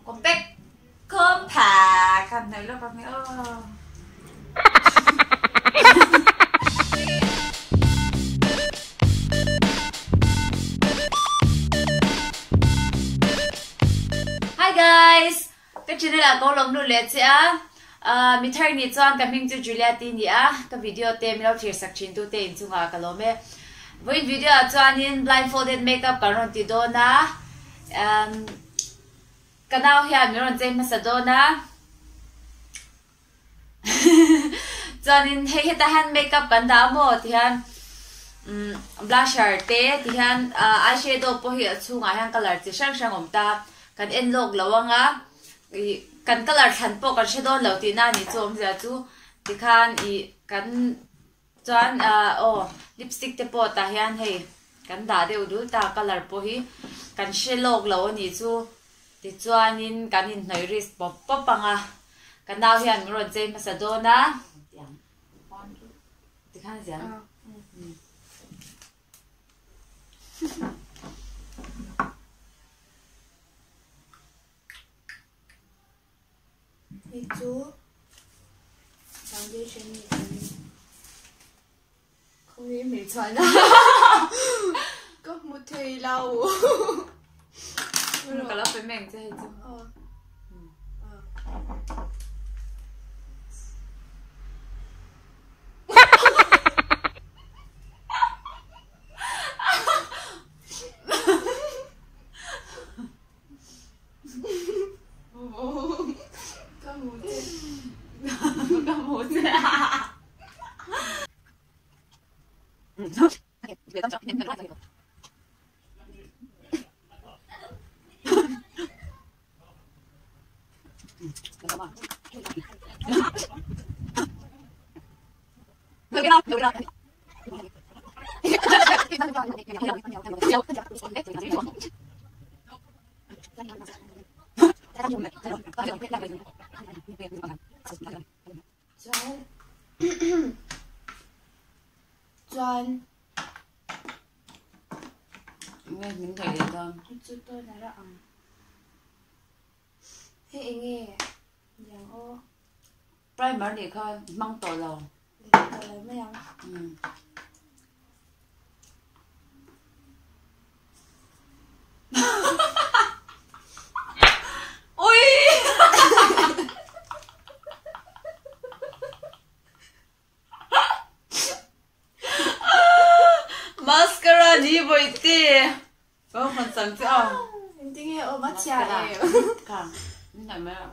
Compact compact kan hnawih lawk ang hi aw. Hi guys! Ka channel ah ko lawm lut leh che a. Mi thar nih chuan ka hming chu Julia ti ni a, ka video te min lo thlir sak thin tu te inchungah ka lawm e. Vawiin video ah chuanin blindfolded makeup kan rawn ti dawn a, ka nau hian min rawn chei hmasa dawn a. Chuanin hei hetah hian makeup kan dah a maw ti hian blusher te ti hian eyeshadow pawh hi a chhungah hian colour chi hrang hrang a awm ta, kan en lawk lo ang a. Ih kan colour thlan pawh kan hre dawn lo tihna a nih chu awmzia chu tikhan ih kan chuan ah aw lipstick te pawh tah hian hei kan dah deuh dul ta colour pawh hi kan hre lawk lo a nih chu tichuanin kan inhnawih risk pawp pawp ang a ka nau hian min rawn chei hmasa dawn a tikhan a ziah ang. Hei chu foundation ni ka ring. Khawnge hmeichhuah na ka hmu thei lo. Ka lo pe meng che hei chu. Ka hmu che. Ka hmu che. Chuan chuan Nge min thei leh dawn. Chu toner a ang. Hei enge niang aw. Primer nih kha hmang tawh lo. Leh tawh lo mai ang. Umm. Ui! Mascara ni bawihte. Ka hman chang che a. Engtinge awm a chhia em? Ka min hnawih mai a.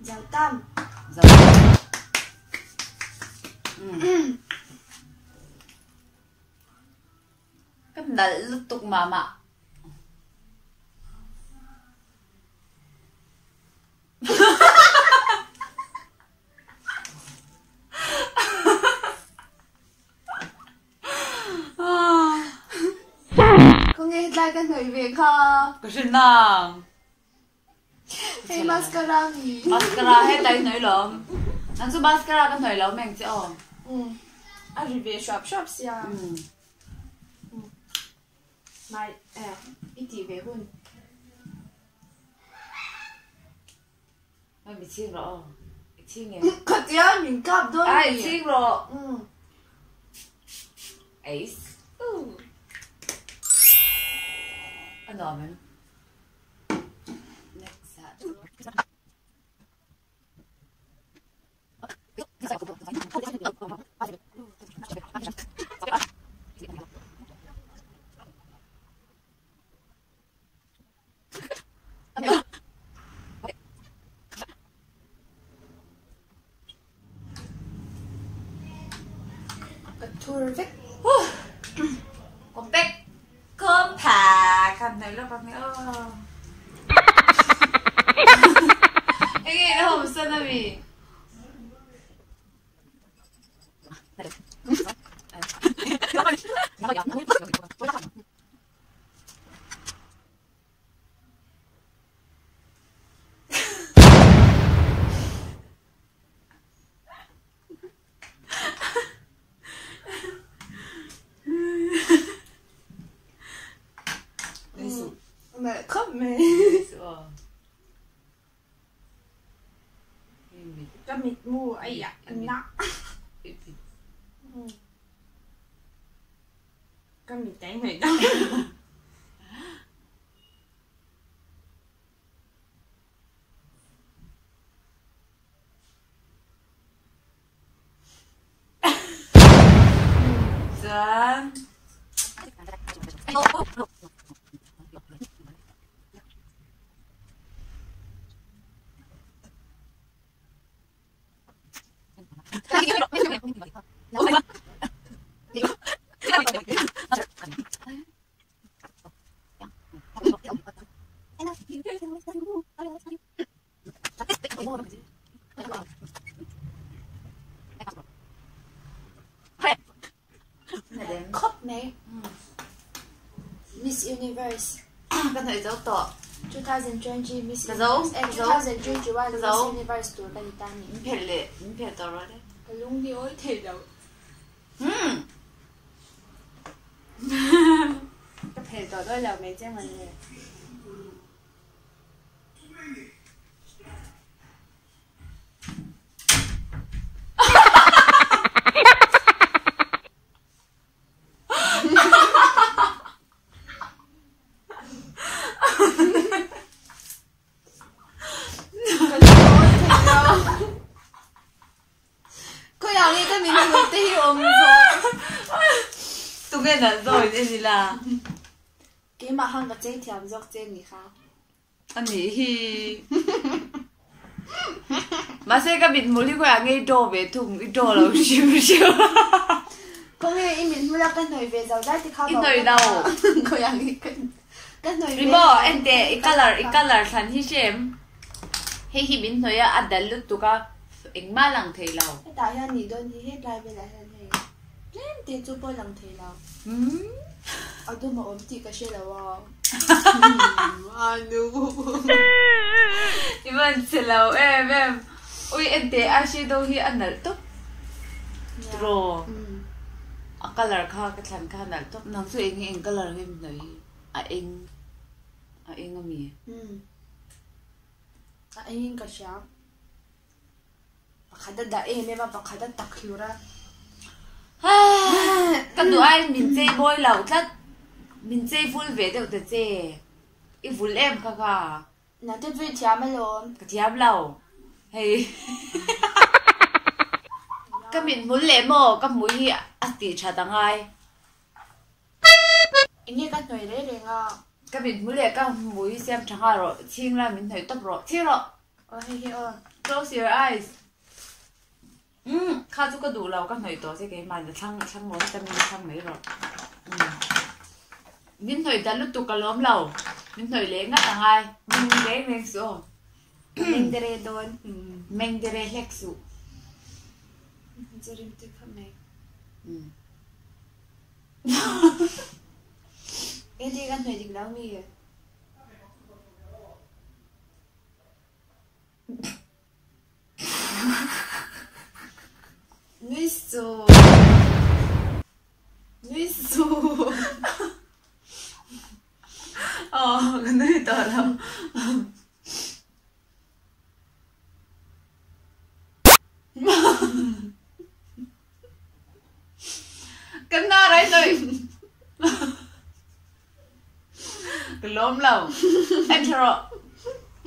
Zau tam. Zau tam. Mm. Ka nalh lutuk mah mah. Khawnge hetlai ka hnawih ve kha. Ka hre nang. Hei mascara mi. Mascara hetlai hnawih lo. Nang chu mascara ka hnawih lo meng che aw. Um. A ri ve hruap hruap sia. Um. Mai eh i tih ve hun. Mai mi ching rawh aw. I ching em? Khatia min kap dawn mi. Ai ching rawh. Um. Ace. A nuam em? Next ah. Ka thur vek. Compact. Compact. Kan hnawih lawk ang hi aw. ami? Khawp mai. Ka mitmu a iah na. Ka mit a inhnawih deuh. Chuan. Khawp mai. Miss Universe. Ka hnaih zo tawh. 2020 Miss Ka zo, Universe eh ka zo. 2021 Ka zo. Miss Universe tur ka ni ta ni. Min phelh leh, min phelh tawh rawh le. Ka lung hi awi thei lo. Hmm. Ka phelh tawh dawn lo mai che man le. Khawiah nge ka min hmuh te hi awm zawh? Tunge nalh zawh in en ila? Keimah khan ka chei thiam zawk che ni kha. A nih hi. Mahse ka mithmul hi khawiah nge i draw ve thung, i draw lo hrim hrim. Khawnge i mithmul a ka hnawih ve zo zai te kha I hnawih lo. Khawiah nge ka ka hnawih ve Rimaw enteh i colour i colour thlan hi hrem. Hei hi min hnawih a a dal lutuk a engmah lang thei lo. Hetah hian nih dawn hi hetlai velah hian hei tlem te chu pawh lang thei lo. A dum a awm tih ka hre lo a. I van che lo em em. Ui enteh eyeshadow hi a nalh tawp tiraw. A colour kha ka thlan kha a nalh tawp. Nang chu eng eng colour nge min hnawih hi? A eng a eng ami? A engin ka hria. Pakhat a dah em em a, pakhat a tak hlur a. Ka duh aiin min chei mawi lo tlat. Min chei vul ve deuh ta che. I vul em kha kha. Nang te chu i thiam alawm. Ka thiam lo. Hei. Ka mithmul leh maw ka hmui hi a tih that a ngai. Enge ka hnawih reng reng a? Ka mithmul leh ka hmui siam tha nghal rawh, chhing la min hnawih tawp rawh, chhing rawh! Aw hei hi aw. Close your eyes. Umm kha chu ka duh lo, ka hnawih tawh che keimah in a thlang thlang rawh heta min thlang mai rawh. Umm min hnawih dan lutuk ka lawm lo, min hnawih leh ngat a ngai, meng reng reng suh aw. Meng dere dawn. Meng dere hlek suh. Chu rim tui khawp mai. Umm. Engtin ka hnawih dik lo mi? Nui suh. Nui suh. Aw ka nui tawh lo. Ka hnar ai hnawih. Ka lawm lo. En tha rawh.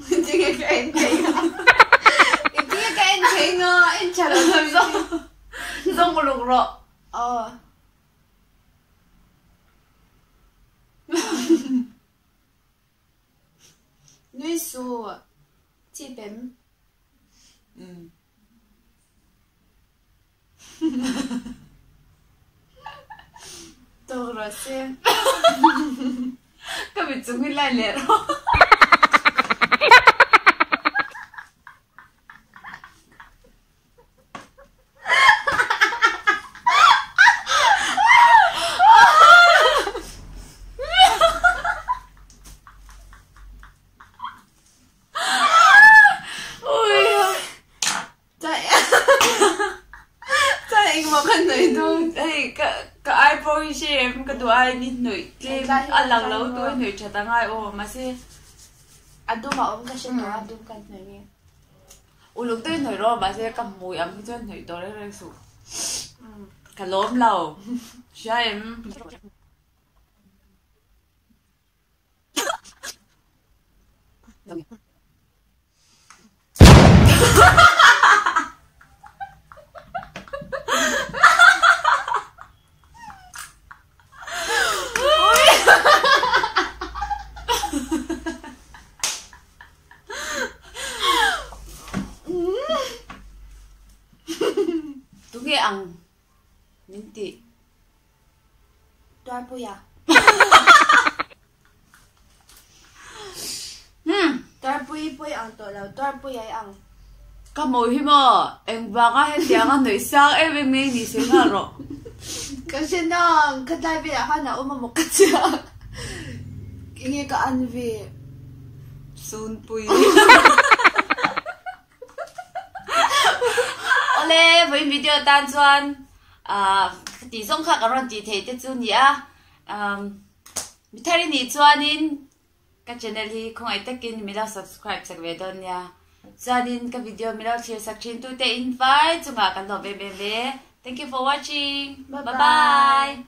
Tinge ka en thei a. Tinge ka en thei nga en tha lo. Zawng uluk rawh. Aw. Nui suh. Chip em? Umm. Tawk rawh se. Ka mit chung hi line leh rawh. hi hre em ka duh ai ni hnawih tlem a lang lo tu hi hnawih that angai aw mahse a dum a awm ka hre tawh a dum kan hnawih nge. Uluk deuhin hnawih rawh mahse ka hmui ang hi chuan hnawih tawh reng reng suh. Ka lawm lo hria em. Tunge ang min tih? Tuarpuia. Hmm. Tuarpui pui ang tawh lo, Tuarpuia i ang. Ka hmuh hi maw? Engvanga hetianga nuih sang em em nge i nih sawi nghal rawh. Ka hre nang, ka tlai velah khan a awm a maw ka chiah. Enge ka an ve? Sunpui. Awle, vawiin video tan chuan ah tih zawng kha ka rawn tih theih te chu ni a. Um mi thar i nih chuanin ka channel hi khawngaih takin mi lo subscribe sak ve dawn nia. Chuanin ka video mi lo thlir sak thin tute in vai chungah kan lawm em em ve. Thank you for watching. Bye bye.